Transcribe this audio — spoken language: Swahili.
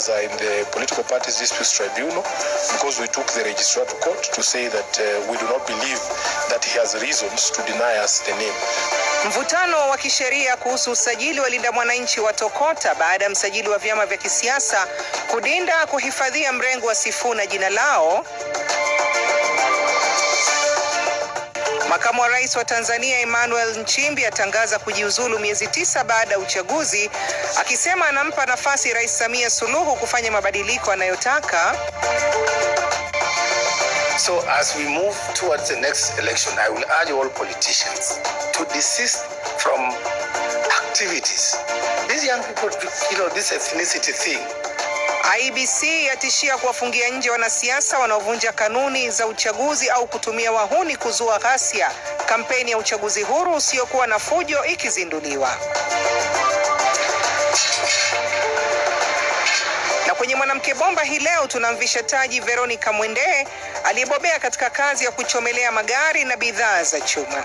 Matters are in the Political Parties Disputes Tribunal because we took the registrar to court to say that we do not believe that he has reasons to deny us the name. Mvutano wa kisheria kuhusu usajili wa Linda Mwananchi watokota baada ya msajili wa vyama vya kisiasa kudinda kuhifadhia mrengo wa Sifuna jina lao. Makamu wa Rais wa Tanzania Emmanuel Nchimbi atangaza kujiuzulu miezi 9 baada ya uchaguzi, akisema anampa nafasi Rais Samia Suluhu kufanya mabadiliko anayotaka. So as we move towards the next election, I will urge all politicians to desist from activities. These young people, this ethnicity thing. IEBC yatishia kuwafungia nje wanasiasa wanaovunja kanuni za uchaguzi au kutumia wahuni kuzua ghasia. Kampeni ya uchaguzi huru usiokuwa na fujo ikizinduliwa. Na kwenye Mwanamke Bomba hii leo tunamvisha taji Veronica Mwendee aliyebobea katika kazi ya kuchomelea magari na bidhaa za chuma.